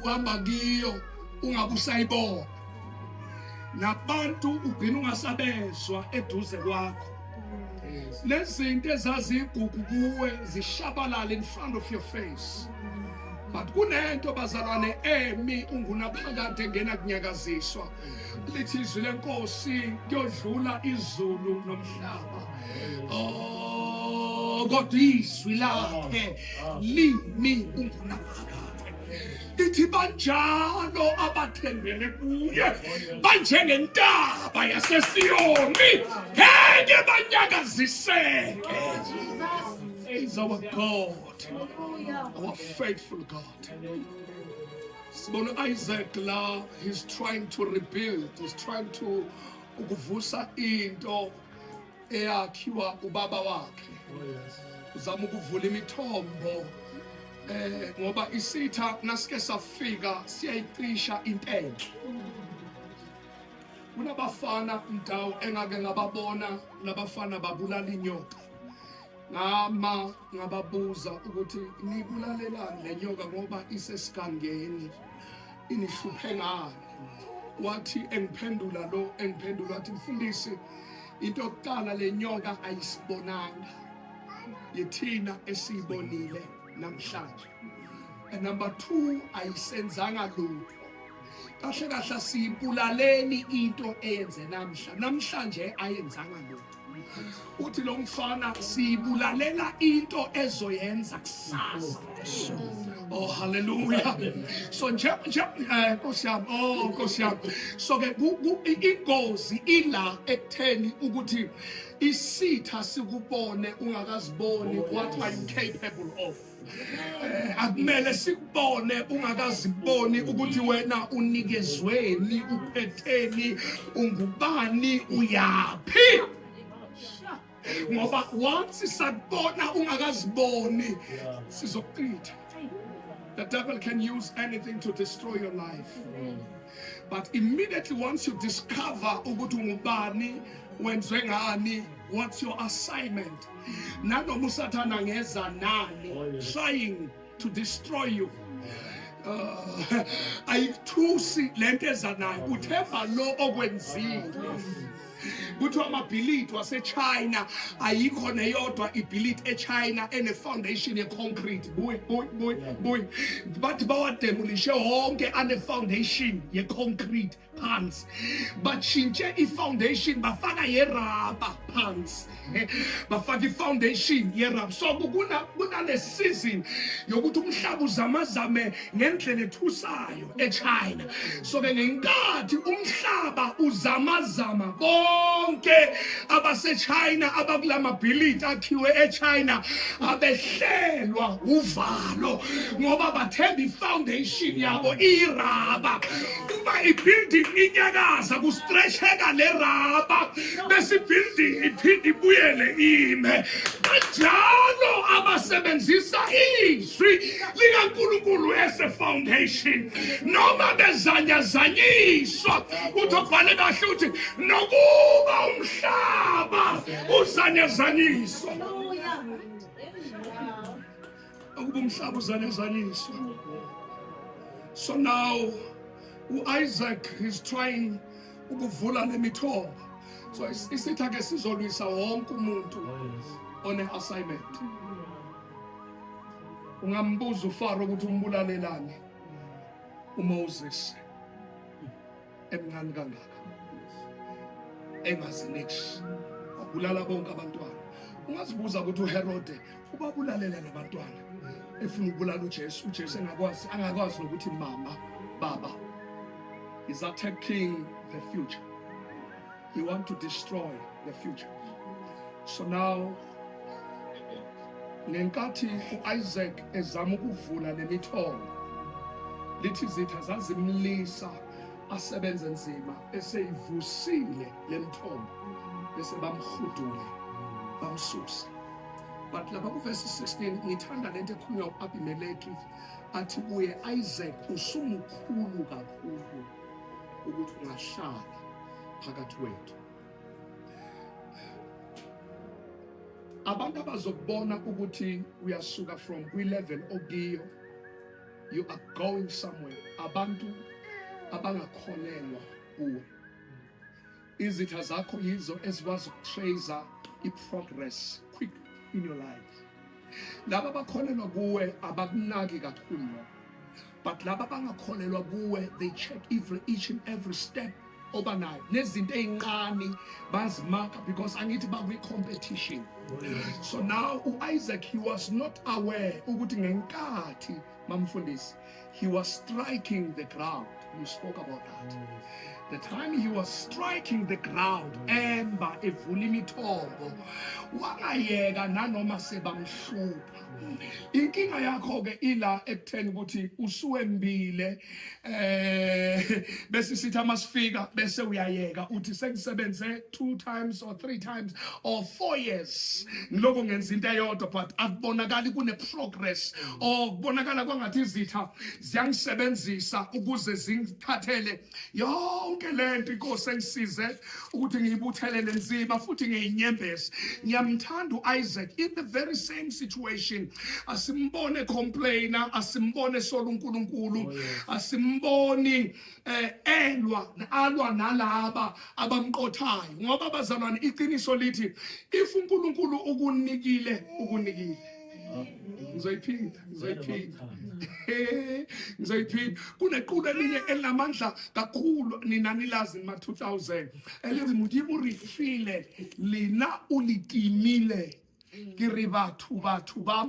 Uhamba kiyo ungabe usayibona, nabantu ugcina ungasabezwa eduze kwakho. Lezinto ezazigugu kuwe zishabalala in front of your face. But kunento, bazalwane, emi ungunaphakade ngena kunyakaziswa. Lithi izwi lenkosi, kuyodlula izulu nomhlaba, oh, kodwa izwi lakhe limi ungunaphakade. Lithi banjalo abathembele kuye, banjengentaba yaseSiyoni, ngeke banyakaziseke. Is our God, our faithful God. Sibona Isaac la, he's trying to rebuild, he's trying to ukuvusa into eyakhiwa ubaba wakhe. Uzama ukuvula imithombo, ngoba isitha nasike safika siyayicisha intenhle. Kunabafana mdawu engake ngababona, labafana babulala inyoka. Ngama ngababuza ukuthi nibulalelani le nyoka, ngoba isesigangeni, inihluphe ngani? Wathi engiphendula lo, engiphendula wathi, "Mfundisi, into yokuqala, le nyoka ayisibonanga, yithina esiyibonile namhlanje. And number 2, ayisenzanga lutho. Kahle kahle siyibulaleni into eyenze namhla namhlanje? Ayenzanga lutho." Uthi lo mfana, siyibulalela into ezoyenza kusasa. Oh, hallelujah. So nje nje, Nkosi yami, oh Nkosi yami. So ke ingozi ila ekutheni ukuthi isitha sikubone ungakaziboni. What are you capable of? Akumele sikubone ungakaziboni ukuthi wena unikezweni, uphetheni, ungubani, uyaphi, ngoba once sakubona ungakaziboni, sizokuchitha. The devil can use anything to destroy your life, but immediately once you discover ukuthi ungubani, wenziwe ngani, what's your assignment, nanoma usathana ngeza nani trying to destroy you, ayikuthusi lento eza nayo, uthemba lo okwenzile. Kuthiwa amabhilidi waseChina, ayikho neyodwa ibhilidi eChina ene-foundation ye-concrete. Buy buy buy buy, bathi bawademolishe wonke ane-foundation ye-concrete phansi, batshintshe i-foundation, bafaka yeraba phansi, bafaka i-foundation yeraba. So kunale season yokuthi umhlaba uzamazame ngendlela ethusayo eChina. So ke ngenkathi umhlaba uzamazama, bonke abaseChina abakulamabhilidi akhiwe eChina abehlelwa uvalo, ngoba bathemba ifoundation yabo iyiraba. Uma ibuilding inyakaza, kustretcheka le raba, bese ibuilding iphinde ibuyele ime. Kanjalo abasebenzisa izwi likaNkulunkulu as a foundation, noma bezanyazanyiswa, uthi obhale kahle, uthi nokuba umhlaba uzanyazanyiswa, ukuba umhlaba uzanyazanyiswa. So now uIsaac is trying ukuvula lemithombo. So isitha ke sizolwisa wonke umuntu one assignment. Ungambuza uFaro ukuthi umbulalelani uMoses emncane kangaka, engazi nix, wabulala bonke abantwana. Ungazibuza ukuthi uHerode ubabulalela nabantwana, efuna ukubulala uJesu, uJesu engakwazi, angakwazi nokuthi mama, baba. Is attacking the future. He want to destroy the future. So now ngenkathi uIsaac ezama ukuvula lemithombo, lithi izitha zazimlisa asebenze nzima, eseyivusile lemithombo, bese bamhudule, bamsuse. But lapha kuvesi 16 ngithanda lento ekhulunywa uAbimeleki, athi kuye, "Isaac, usumkhulu kakhulu ukuthi ungahlala phakathi kwethu." Abantu abazokubona ukuthi uyasuka from kwi-level okiyo, you are going somewhere. Abantu abangakholelwa kuwe. Izitha zakho yizo ezikwazi ukutracer i-progress quick in your life. Laba abakholelwa kuwe abakunaki kakhulu lokho. But laba abangakholelwa kuwe, they check every each and every step oba nayo, nezinto ey'ncane bazimaka, because angithi bakwi-competition. So now u-Isaac, he was not aware ukuthi ngenkathi, mamfundisi, he was striking the ground. You spoke about that, the time he was striking the ground, emba evula imithombo, wangayeka nanoma sebamhlupha. Inkinga yakho ke ila ekutheni ukuthi usuwembile, bese sithi amasifika bese uyayeka, uthi sengisebenze 2 times or 3 times or 4 years, ngiloko ngenza into eyodwa, but akubonakali kune progress or kubonakala kwangathi izitha ziyangisebenzisa ukuze zingithathele yonke lento inkosi engisize ukuthi ngiyibuthelele nzima futhi ngiyinyembezi. Ngiyamthanda uIsaac in the very same situation. Asimbone complainer, asimbone sola uNkulunkulu, asimboni elwa alwa nalaba abamqothayo, ngoba bazalwane, iqiniso lithi if uNkulunkulu ukunikile, ukunikile. Ngizoyiphinda, ngizoyiphinda, ngizoyiphinda. Kunequlo elinye elinamandla kakhulu, nina nilazi ma 2000, elithi "Modimo re file lena o le timile." Ke re batho, batho ba